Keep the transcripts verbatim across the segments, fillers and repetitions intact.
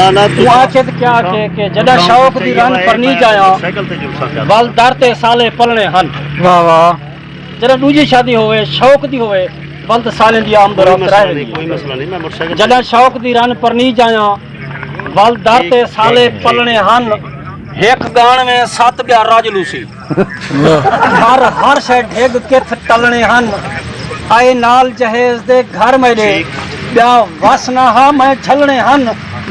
توں آکھیس کیا آکھے کہ جݙاں شوق دی رن پرنی جایاں، ول در تے سالے پلݨے ہن۔ واہ واہ۔ جݙاں ݙوجھی شادی ہووے، شوق دی ہووے، ول تاں سالیں دی آمد و رفت رہ ویندی ہے۔ جݙاں شوق دی رن پرنی جایاں، ول در تے سالے پلݨے ہن۔ ہک ڳاݨ میں ست ٻیا رڄ لوسی۔ گھر ہر شے ڈھگ کتھ ٹلنے ہن۔ آئے نال جہیز دے گھر میݙے، ٻیا وس نہ ہا میں جھلنے ہن۔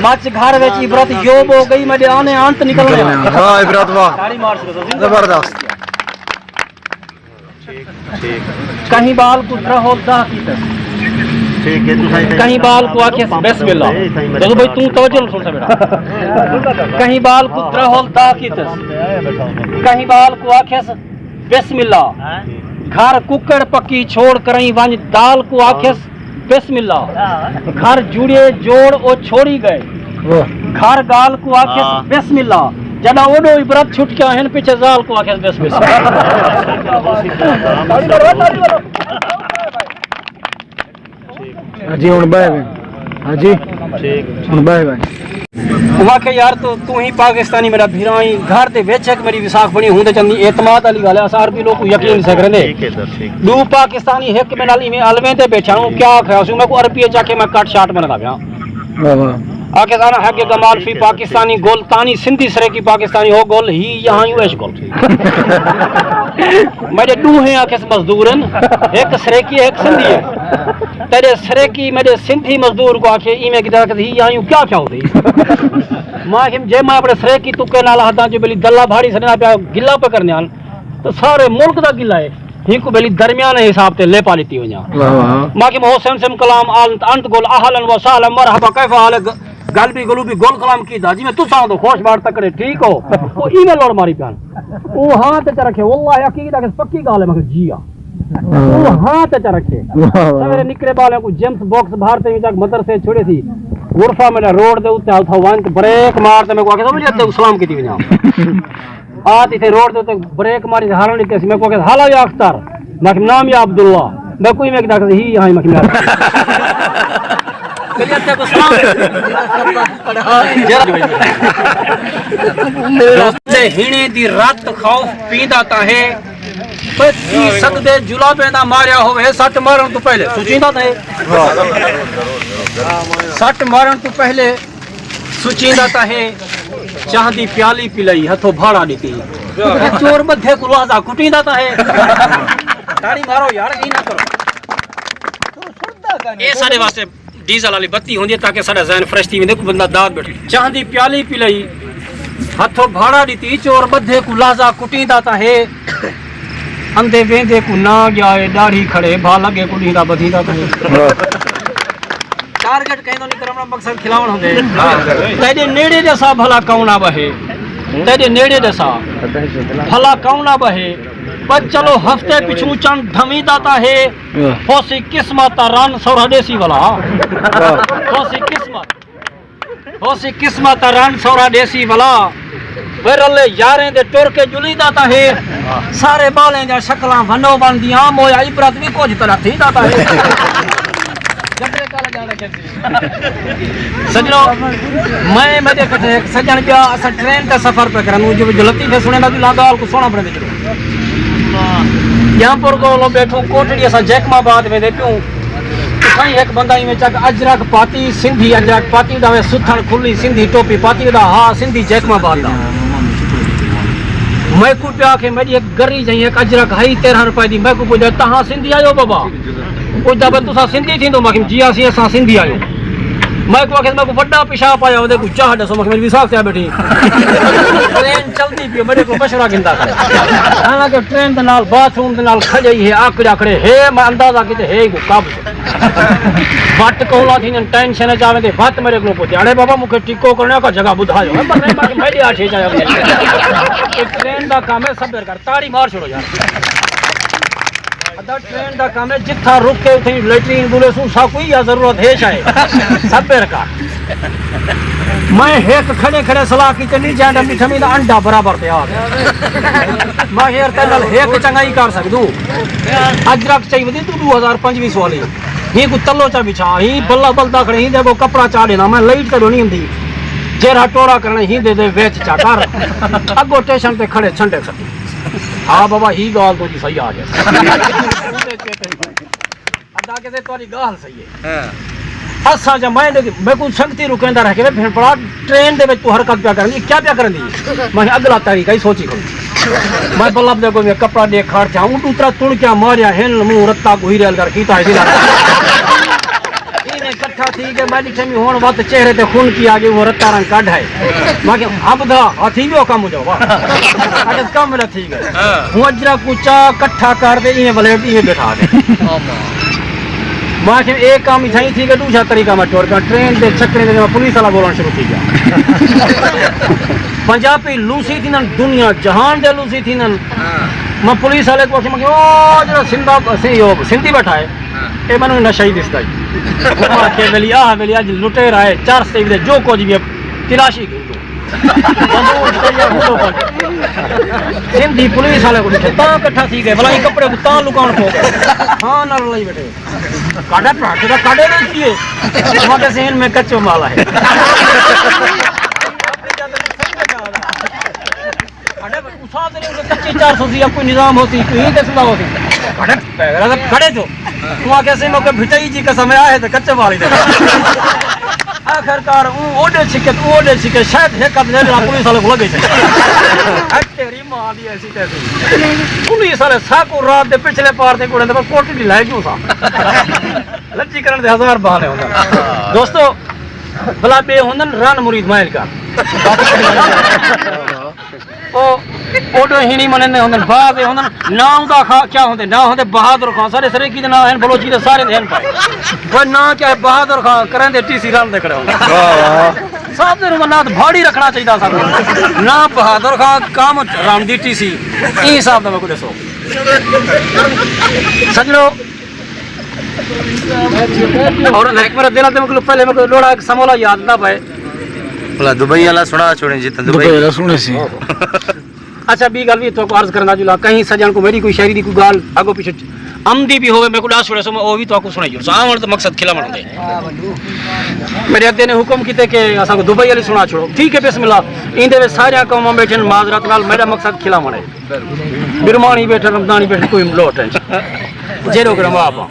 مچ گھر وچ عبرت یو ٻو ڳئی، میݙے آنے انت نکلنے ہن۔ واہ عبرت واہ۔ تاڑی مار سڳدو۔ زبردست۔ کہیں ٻال کوں ترہو داہ کیتس۔ ٹھیک ہے، تساں اتھاں کہیں ٻال کوں آکھیس بسم اللہ۔ اتھاں ہی میݙے دسو بھائی، توں توجہ نال سݨ سا بیٹا۔ کہیں ٻال کوں ترہو داہ کیتس۔ کہیں ٻال کوں آکھیس بسم اللہ۔ گھر ککڑ پکی چھوڑ کرئیں ونڄ دال کوں آکھیس بسم اللہ۔ گھر جڑیے جوڑ او چھوڑی ڳئے۔ واہ۔ گھر ڳال کوں آکھیس ہاں۔ بسم اللہ۔ جݙاں اوݙو عبرت چھٹکیاں ہن، پچھے ذال کوں آکھیس بسم اللہ۔ ہاں جی، ہݨ ٻہہ ڳئے۔ ہاں جی۔ ٹھیک۔ ہݨ ٻہہ ڳئے۔ او آکھے، یار، تو، توں ہی پاکستانی میݙا بھرا ہیں، گھر دے وچ ہک میݙی وساخ بݨی ہوندے چندی اعتماد والی ڳالھ ہے، اساں عربی لوک کوں یقین نہیں سڳدے۔ ٹھیک ہے سر، ٹھیک۔ ݙو پاکستانی ہک میݙے نال ایویں الویں تے ٻیٹھا ہوں، کیا آکھیا اسی؟ میں کوں عربی اچ آکھے میں کٹ شاٹ بݨدا پیا۔ واہ واہ۔ آکھے ساݙا حق کمال فی پاکستانی گل، تانی سندھی سرائیکی پاکستانی ہو گل، ہی یہاں یوں ایش گل۔ میݙے ݙوہیں آکھیس مزدور ہن، ہک سرائیکی ہے، ہک سندھی ہے۔ تیݙے سرائیکی میݙے سندھی مزدور کوں آکھے، ایویں کیتے آکھیس، ہی یہاں یوں کیا کیا ہوندے؟ میں آکھیم، جے میں اپݨے سرائیکی تکے نال آہداں جو ٻلی دلہ بھاڑی سݙینا پیا، گلہ پئے کرݨے ہن، تاں سارے ملک دا گلہ ہے۔ ہیکوں ٻلی درمیانے حساب تے لیپا ݙتی ونڄاں۔ واہ واہ۔ باقی میں حسین سم کلام آل انت گل اہلا و سہلا مرحبا کیف حالک، گلبی گلوبی گل کلام کیتا، جی میں تساں تو خوش بار تکڑے ٹھیک ہو۔ او ایویں لوڑ ماری پیا۔ او ہاں تے چا رکھے، واللہ عقیدہ کہ پکی ڳالھ ہے، میں کہا جی آ۔ او ہاں تے چا رکھے۔ واہ واہ۔ سویرے نکڑے ٻالیں کوں جیمز باکس باہر تے جا مدرسے چھوڑے سی۔ غرفہ میݙا روڈ دے اُتے، اتھاں ونڄ تے بریک مار تے میں کوں آکھے، سمجھ تے سلام کیتی ونڄاں۔ آ تے اتھے روڈ دے اُتے بریک ماری تے ہارن ݙتے سی۔ میں کوں آکھے، ہالا یا اختر؟ میں کہا، نام یا عبداللہ؟ میں کوئی میں کہا، ہی، ہاں، میں کہا، میݙا۔ میݙے ہتھے کوں سلام۔ تے ہیݨے دی رت خوف پیندا تاں ہے۔ پر تھی سڳدے جلابیں دا ماریا ہووے سٹ مارݨ توں پہلے۔ سوچیندا تاں ہے۔ سٹ مارݨ توں پہلے سوچیندا تاں ہے، چاہ دی پیالی پلائی، ہتھوں بھاڑا ݙتی۔ اے چور ٻدھے کوں لحظہ کٹیندا تاں ہے۔ تاڑی مارو یار، ایں نہ کرو۔ اے ساݙے واسطے ڈیزل والی بتی ہوندی ہے تاکہ ساݙا ذہن فریش تھی ویندے، کوئی بندہ دار ٻیٹھے۔ چاہ دی پیالی پلائی، ہتھوں بھاڑا ݙتی، چور ٻدھے کوں لحظہ کٹیندا تاں ہے۔ اندے ویندے کوں نہ ڳیا اے، ݙاڑھی کھڑے، بھا لڳے کوں ݙیندا ٻدھیندا تاں ہے۔ ٹارگٹ کہیں دا نہیں کرݨا، مقصد کھلاوݨ ہوندے۔ تیݙے نیڑے ݙسا بھلا کون آ ٻہے، تیݙے نیڑے ݙسا بھلا کون آ ٻہے۔ بس چلو ہفتے پچھوں چن ڈھویندا تاں ہے، ہوسی قسمت دا رن سورا ݙیسی ولا۔ ہوسی قسمت، ہوسی قسمت دا رن سورا ݙیسی ولا۔ وے رلے یاریں دے ٹر کے ڄلیندا تاں ہے، سارے ٻالیں دیاں شکلاں ونو ون دیاں، مویا عبرت وی کجھ طرح تھیندا تاں ہے۔ جبرے کالا جاݨے کھیسی۔ سڄݨو، میں میݙے کٹھے ہک سڄݨ ٻیا، اساں ٹرین تے سفر پئے کرن، اوں جو، جو لطیفے سݨیندا جو لاندا، ڳالھ کوں سوہݨا بݨیندے چلو۔ جاں پور کولوں ٻیٹھوں کوٹڑی، اساں جیکب آباد ویندے پیوں۔ اتھائیں ہک بندہ ایویں چک اجرک پاتی، سندھی اجرک پاتی، ݙاوے ستھݨ کھلی، سندھی ٹوپی پاتی، اݙا ہا سندھی جیکب آباد دا۔ میکوں پیا آکھے، میݙی ہک گری جئیں، ہک اجرک ہئی تیرہاں روپے دی۔ میکوں پچھدا، تہاں سندھی آیو بابا؟ پچھدا، بھئی تساں سندھی تھیندو؟ میں آکھیم، جی ہاں سئیں، اساں سندھی آیوں۔ میکوں آکھے، میکوں وݙا پیشاب آیا ہوندے، کوئی چاہ ݙسو۔ میں آکھیم، میݙی وساخ تے ٻیٹھی۔ ٹرین چلدی پئی ہے، میݙے کول مشورہ گھندا کھڑے۔ حالانکہ ٹرین دے نال، باتھ روم دے نال کھڄ آئی ہے، آکڑ آکڑے ہے، میں اندازہ کیتے ہے کو قبض۔ وٹ کولا تھیندن، ٹینشن اچ آویں تے وت میݙے کولوں پچھدے، اڑے بابا، مونکھے ٹکو کرݨے، کا جگہ ٻدھایو۔ پر میں، میں، میݙے آٹھے چایا۔ ٹرین دا کم ہے، صبر کر، تاڑی مار چھوڑو یار۔ ادا ٹرین دا کم ہے، جتھاں رک کے اتھیں لیٹرین ٻولے سوں، ساکوں ایہا ضرورت ہے شاید۔ صبر کر۔ میں ہک کھڑے کھڑے صلاح کیتی، نہیں جاندا، مٹھا میݙا انڈا برابر تے آ ڳیا۔ میں یار تیرے نال ہک چنڳائی کر سڳدوں۔ اجرک چاہیے ودی توں ݙو ہزار پنجویس والی۔ ہی کو تلو چا بچھا، ہی بلا بلدا کھڑے، ہی دے کو کپڑا چا ݙینا، میں لائٹ تے ݙونی ہوندی۔ جیرھا ٹوڑا کرݨا ہیندے دے وچ چا کر، اڳوں ٹیشن تے کھڑے چھنڈے سٹی۔ ہا بابا، ہی ڳالھ تہاݙی صحیح آ ڳئی۔ ادا کیتے تہاݙی ڳالھ صحیح ہے۔ ہاں۔ اساں جا میں ݙیکھ، میکوں سنگتی رکیندا رہ کے، بھیݨ بھرا، ٹرین دے وچ توں حرکت پیا کرݨی، کیا پیا کرݨی؟ میں اڳلا طریقہ ہی سوچی کھڑی۔ میں بلب دے اڳوں کپڑا ݙے کھڑ تھیا، اوں ݙو ترا تݨکیاں ماریا ہن، منہ رتا گوہی ریل کر کیتا ہے۔ ایویں کٹھا تھی ڳئے، میں ݙٹھے میں ہݨ وت چہرے تے خنکی آ ڳئی، وہ رتا رنگ کڈھ ہے۔ میں کہ اب دا ہتھی وی کم ہو جاؤ، واہ۔ اڄ کم نہ تھی ڳئے۔ ہاں۔ ہوں اجرا کوں چا کٹھا کر تے ایویں بلیڈ ایویں بٹھا ݙے۔ میں کہ اے کم اتھاں ہی تھی ڳئے، ݙوجھا طریقہ میں ٹر ڳیا۔ ٹرین دے چھکڑے دے میں پولیس والا ڳولݨ شروع تھی ڳیا۔ پنجابی لوسی تھیندن، دنیا جہان دے لوسی تھیندن۔ ہاں۔ میں پولیس والے کوں آکھیا، میں کہ او جیڑھا سندھا، سی-، او سندھی ٻیٹھا ہے، ہاں۔ اے مینوں نشہ ہی ݙسدا ہے۔ او آکھے، ویلی آ، ویلی اڄ لٹیرا ہے، چرس تے جو کجھ وی ہے، تلاشی گھن توں۔ بندوق تے یا ہݨ توں پڄ۔ سندھی پولیس والے کوں ݙٹھے، تاں کٹھا تھی ڳئے، بھلا ایں کپڑے کوں تاں لکاوݨ پو ڳئے۔ ہاں، نال لئی ٻیٹھے۔ کاݙے پراٹھے دا کاݙے ݙے کیے؟ میں کہ سین میں کچو مال ہے۔ اپݨی جاندے صحیح ٻیٹھا۔ اڑے استاد نے اسے کچی چار سو سی، کوئی نظام ہوسی، کوئی ہی قسم دا ہوسی۔ کھڑے، کھڑے جو۔ توں آکھیا سی، میں کہ بھٹائی جی قسم ہے، آئے تے کچے والی دے۔ آخر کار اوں اوڈے چھکے، توں اوڈے چھکے، شاید ہک ادھ لیٹر پولیس والے کوں لڳے سی۔ اے تیری ماں دی ایسی تیسی۔ پولیس والے ساکوں رات دے پچھلے پار تے کوڑے تے کوٹی دی لائے کیوں سا؟ لچی کرݨ دے ہزار بہانے ہوندن۔ دوستو، بھلا ٻئے ہوندن رن مرید مائل کر۔ او، اوݙو ہیݨی منیندے ہوندن، بعض اے ہوندن، ناں اوندا خا-، کیا ہوندے؟ ناں ہوندے بہادر خان، سارے سرائیکی دے ناں ہن، بلوچی دے سارے دے ہن پائے۔ کوئی ناں کیا ہے؟ بہادر خان، کریندے ٹی سی رن دے کھڑے ہوندن۔ واہ، واہ۔ صاحب دے ناں تے بھاڑی رکھݨا چاہیدا ساکوں۔ ناں بہادر خان، کم رن دی ٹی سی۔ ایں حساب دا میکوں ݙسو۔ سڄݨو، اور ایک میرا دل آتے، میکوں پہلے میکوں لوڑا ایک سمولا یاد نہ پائے۔ بھلا دبئی والا سݨا چھوڑیں جی، تاں دبئی۔ دبئی والا سݨے سی۔ اچھا، ٻی ڳالھ وی تہاکوں عرض کرݨا جلا، کہیں سڄݨ کوں میݙی کوئی شاعری دی کوئی ڳالھ اڳوں پچھوں آمدی وی ہووے، میکوں ݙس چھوڑیسو، میں او وی تہاکوں سݨائی چھوڑساں۔ آوݨ تے مقصد کھلاوݨ ہوندے۔ میݙے ادے نے حکم کیتے کہ اساکوں دبئی والی سݨا چھوڑو۔ ٹھیک ہے، بسم اللہ۔ ایندے وچ ساریاں قوماں ٻیٹھن، معذرت نال، میݙا مقصد کھلاوݨ ہے۔ برمانی ٻیٹھن، رمضانی ٻیٹھن، کوئی لوٹ ہے۔ جیڑھے کوں رموا آپاں۔